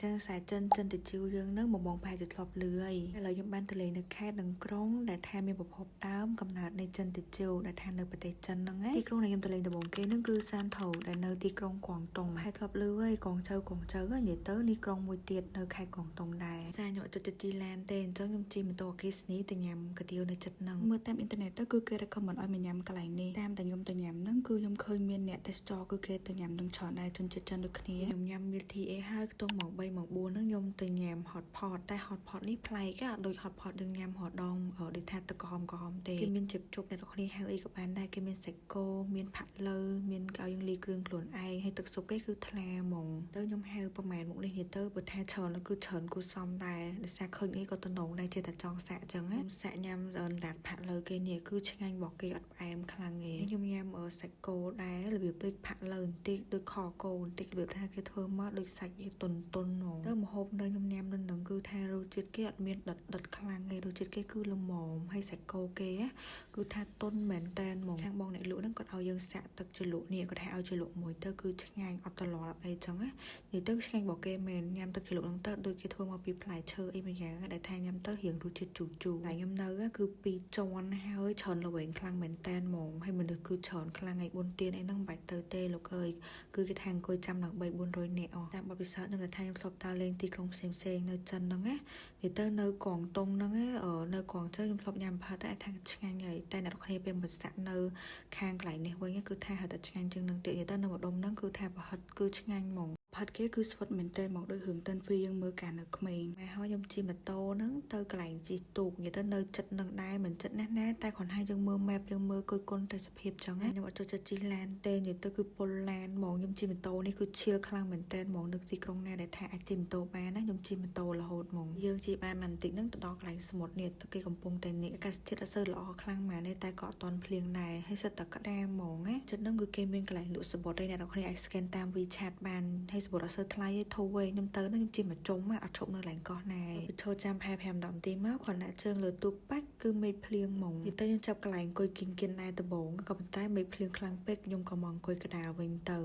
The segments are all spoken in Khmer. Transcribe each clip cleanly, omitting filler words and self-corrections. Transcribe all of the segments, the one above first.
ចឹងខ្សែចិនចិនតិជូយើងនឹងបងបងប្រហែលជាធ្លាប់លឺហើយឥឡូវខ្ញុំបានទៅលេងនៅខេត្តនិងក្រុងដែលថាមានប្រភពដើមកំណើតនៃចិនតិជូដែលថានៅប្រទេសចិនហ្នឹងណាទីក្រុងដែលខ្ញុំទៅលេងដំបូងគេហ្នឹងគឺសានថូដែលនៅទីក្រុងកួងតុងហើយធ្លាប់លឺហើយកងចៅកងចៅនិយាយទៅនេះក្រុងមួយទៀតនៅខេត្តកួងតុងដែរសារខ្ញុំអត់ចូលចិត្តជិះឡានទេអញ្ចឹងខ្ញុំជិះម៉ូតូអគ្គិសនីទៅញ៉ាំកាទៀវនៅចិត្តហ្នឹងមើលតាមអ៊ីនធឺណិតទៅគឺគេ recommend ឲ្យមកញ៉ាំកន្លែងនេះតាមតែខ្ញុំទៅញ៉ាំហ្នឹងគឺខ្ញុំឃើញមានអ្នកទេសចរគឺគេទៅញ៉ាំនឹងច្រើនដែរជនជាតិចិនដូចគ្នាខ្ញុំញ៉ាំ milk tea អីហើយខ្ទង់ម៉ោង3ម៉ោង4ហ្នឹងខ្ញុំទៅញ៉ាំ hot pot តែ hot pot នេះប្លែកអត់ដូច hot pot យើងញ៉ាំរដងដូចថាទឹកក្រហមក្រហមទេគេមានជិបជប់អ្នកនរគ្នាហៅអីក៏បានដែរគេមានសាច់គោមានផាក់ឡូវមានឲ្យយើងលាយគ្រឿងខ្លួនឯងហើយទឹកស៊ុបគេគឺថ្លាហ្មងទៅខ្ញុំហៅប្រហែលមុខនេះនិយាយទៅបើថាច្រើនគឺច្រើនគួរសមដែរដោយសារឃើញអីក៏តំណងដែរចេះតែចង់សាកអញ្ចឹងណាខ្ញុំសាកញ៉ាំឡាតផាក់ឡូវគេនេះគឺឆ្ងាញ់របស់គេអត់ផ្អែមខ្លាំងទេខ្ញុំញ៉ាំសាច់គោដែររបៀបដូចផាក់ឡូវបន្តិចដូចខគោបន្តិចរបៀបថាគេធ្វើមកដូចសាច់គេតុនតុនហ្មងទៅម្ហូបនៅខ្ញុំញ៉ាំនៅនឹងគឺថារសជាតិគេអត់មានដិតដិតខ្លាំងទេរសជាតិគេគឺល្មមហើយសាច់គោគេគឺថាតុនមែនតែនហ្មងខាងបងអ្នកលក់ហ្នឹងគាត់ឲ្យយើងសាក់ទឹកជ្រលក់នេះគាត់ថាឲ្យជ្រលក់មួយទៅគឺឆ្ងាញ់អត់ត្រឡប់អីចឹងណានិយាយទៅឆ្ងាញ់របស់គេមែនញ៉ាំទឹកជ្រលក់ហ្នឹងទៅដូចគេធ្វើមកពីផ្លែឈើអីមួយយ៉ាងដែលថាញ៉ាំទៅរៀងរសជាតិជូរជូរតែខ្ញុំនៅគឺពីរជាន់ហើយច្រើនល្វែងខ្លាំងមែនតែនហ្មងហើយមនុស្សគឺច្រើនខ្លាំងថ្ងៃបុណ្យទានអីហ្នឹងមិនបាច់ទៅទេលោកអើយគឺគេថាអង្គុយចាំដល់3 400នាក់អស់តាមបទពិសោធន៍ខ្ញុំដែលថាខ្ញុំធ្លាប់ដើរលេងទីក្រុងផ្សេងផ្សេងនៅចិនហ្នឹងណានិយាយទៅនៅកងតុងហ្នឹងនៅកងជើខ្ញុំធ្លាប់ញ៉ាំផាត់តែថាឆ្ងាញ់ហើយតែអ្នកនរគ្នាពេលមកសាក់នៅខាងកន្លែងនេះវិញគឺថាហៅតែឆ្ងាញ់ជាងនឹងទៀតនិយាយទៅនៅម្ដុំហ្នឹងគឺថាប្រហិតគឺឆ្ងាញ់ហ្មងផាត់គេគឺស្វិតមែនតើមកដូចរឿងតិនហ្វីយើងមើលកាលនៅក្មេងម៉ែហើយខ្ញុំជិះម៉ូតូហ្នឹងទៅកន្លែងជិះទូកនិយាយទៅនៅចិត្តនឹងដែរមិនចិត្តណាស់ណាតែគ្រាន់តែយើងមើល map យើងមើលគុយគុណទេសភាពចឹងណាខ្ញុំអត់ចូលចិត្តជិះឡានទេនិយាយទៅគឺពុលឡានហ្មងខ្ញុំជិះម៉ូតូនេះគឺឈៀលខ្លាំងមែនតើហ្មងនៅទីក្រុងណាដែលថាអាចជិះម៉ូតូបានណាខ្ញុំជិះម៉ូតូរហូតហ្មងយើងជិះបានបន្តិចហ្នឹងទៅដល់កន្លែងសមុទ្រនេះគេកំពុងតែនេះអាកាសធាតុអត់សូវល្អខ្លាំងម៉ានេះតែក៏អត់តន់ភ្លៀងដែរហើយសិតតែក្តារហ្មងណាចិត្តហ្នឹងគឺគេមានកន្លែងលក់សំបុត្រឯអ្នកនរគ្នាអាច scan តាម WeChat បានហើយសំបុត្រអត់សូវថ្លៃទេធូរវិញខ្ញុំទៅហ្នឹងខ្ញុំជិះមកជុំអត់ឈប់នៅកន្លែងកោះណាឈរចាំផែ5 10នាទីមកគ្រាន់តែជើងលើទូកបាច់គឺមេឃភ្លៀងហ្មងនិយាយទៅខ្ញុំចាប់កន្លែងអង្គុយគៀនគៀនដែរដំបងក៏ប៉ុន្តែមេឃភ្លៀងខ្លាំងពេកខ្ញុំក៏មកអង្គុយកដាលវិញទៅ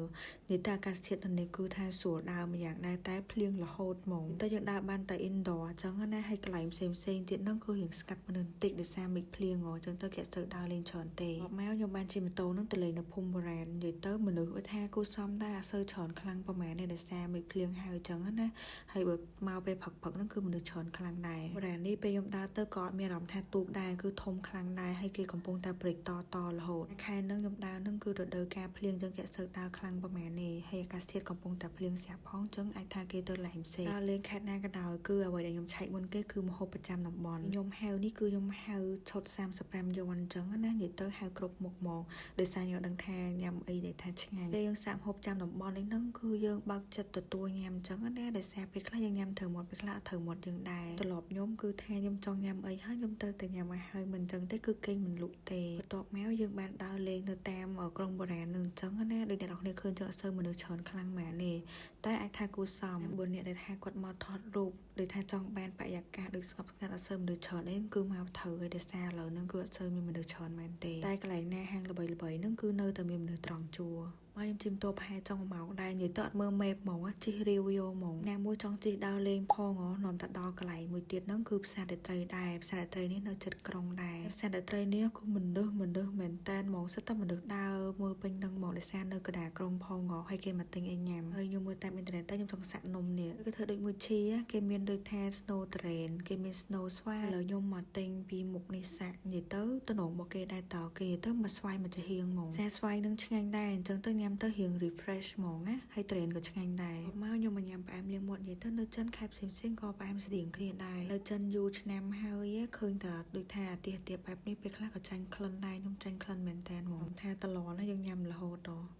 និយាយទៅអាកាសធាតុនៅនេះគឺថាស្រួលដើរម្យ៉ាងដែរតែភ្លៀងរហូតហ្មងទៅយើងដើរបានតែ indoor អញ្ចឹងណាហើយកន្លែងផ្សេងផ្សេងទៀតហ្នឹងគឺរៀងស្កាត់មនុស្សបន្តិចដោយសារមេឃភ្លៀងអញ្ចឹងទៅគេអត់សូវដើរលេងច្រើនទេមកខ្ញុំបានជិះម៉ូតូហ្នឹងទៅលេងនៅភូមិបុរាណនិយាយទៅមនុស្សថាគូសំដែរអត់សូវច្រើនខ្លាំងប្រហែលទេដោយសារមេឃភ្លៀងហើយអញ្ចឹងណាហើយបើមកពេលព្រឹកព្រឹកហ្នឹងគឺមនុស្សច្រើនខ្លាំងដែរបុរាណនេះពេលខ្ញុំដើរទៅក៏អត់មានអារម្មណ៍ថាទូកដែរគឺធំខ្លាំងដែរហើយគេកំពុងតែប្រេកតតរហូតខែហ្នឹងខ្ញុំដើរហ្នឹងគឺរដូវកាលភ្លៀងអញ្ចឹងគេអត់សូវដើរខ្លាំងប្រហែលទេហើយអាកាសធាតុកំពុងតែភ្លៀងស្រាប់ផងអញ្ចឹងអាចថាគេទៅឡែងផ្សេងដើរលេងខេត្តណាក៏ដោយគឺអ្វីដែលខ្ញុំឆែកមុនគេគឺម្ហូបប្រចាំតំបន់ខ្ញុំហៅនេះគឺខ្ញុំហៅឈុត35យួនអញ្ចឹងណានិយាយទៅហៅគ្រប់មុខមកដោយសារខ្ញុំដឹងថាញ៉ាំអីដែលថាឆ្ងាញ់ពេលយើងសាកម្ហូបចាំតំបន់នេះហ្នឹងគឺយើងបើកចិត្តទទួលញ៉ាំអញ្ចឹងណាដោយសារពេលខ្លះយើងញ៉ាំត្រូវមាត់ពេលខ្លះអត់ត្រូវមាត់យើងដែរត្រឡប់ខ្ញុំគឺថាខ្ញុំចង់ញ៉ាំអីហើយខ្ញុំត្រូវតែញ៉ាំឲ្យហើយមិនអញ្ចឹងទេគឺគេងមិនលក់ទេបន្ទាប់មកយើងបានដើរលេងនៅតាមក្រុងបុរាណនឹងអញ្ចឹងណាដូចអ្នកនរគ្នាឃើញចឹងអត់សូវមនុស្សច្រើនខ្លាំងម៉ានេះតែអាចថាគូសមបើអ្នកដែលថាគាត់មកថតរូបដូចថាចង់បានបរិយាកាសដូចស្ងប់ស្ងាត់អត់សូវមនុស្សច្រើនអីគឺមកត្រូវហើយដោយសារឥឡូវហ្នឹងគឺអត់សូវមានមនុស្សច្រើនមែនទេតែកន្លែងណាហាងល្បីៗហ្នឹងគឺនៅតែមានមនុស្សត្រង់ជួរមកខ្ញុំជិះម៉ូតូប្រហែលចង់1ម៉ោងដែរនិយាយទៅអត់មើល map ហ្មងជិះរាវយកហ្មងណាមួយចង់ជិះដើរលេងផងហ៎នាំតែដល់កន្លែងមួយទៀតហ្នឹងគឺផ្សាររាត្រីដែរផ្សាររាត្រីនេះនៅជិតក្រុងដែរផ្សាររាត្រីនេះគឺមនុស្សមនុស្សមែនតែនហ្មងសិតតែមនុស្សដើរមើលពេញហ្នឹងហ្មងដោយសារនៅកណ្ដាលក្រុងផងហ៎ហើយគេមកទិញអីញ៉ាំហើយខ្ញុំមើលតាមអ៊ីនធឺណិតទៅខ្ញុំចង់សាក់នំនេះគឺធ្វើដូចមួយឈីគេមានដូចថា snow train គេមាន snow ស្វាយឥឡូវខ្ញុំមកទិញពីមុខនេះសាក់និយាយទៅតំណងរបស់គេដែរតគេនិយាយទៅមកស្វាយមកចំហៀងហ្មងសាស្វាយនឹងឆ្ងាញ់ដែរអញ្ចឹងទៅញ៉ាំទៅរៀង refresh ហ្មងណាហើយ train ក៏ឆ្ងាញ់ដែរមកខ្ញុំមកញ៉ាំផ្អែមលាងមាត់និយាយទៅនៅចិនខេត្តផ្សេងផ្សេងក៏ផ្អែមស្តៀងគ្នាដែរនៅចិនយូរឆ្នាំហើយឃើញតែដូចថាអាទិះអាទិះបែបនេះពេលខ្លះក៏ចាញ់ក្លិនដែរខ្ញុំចាញ់ក្លិនមែនតើហ្មងថាតឡណាយើងញ៉ាំរហូតដល់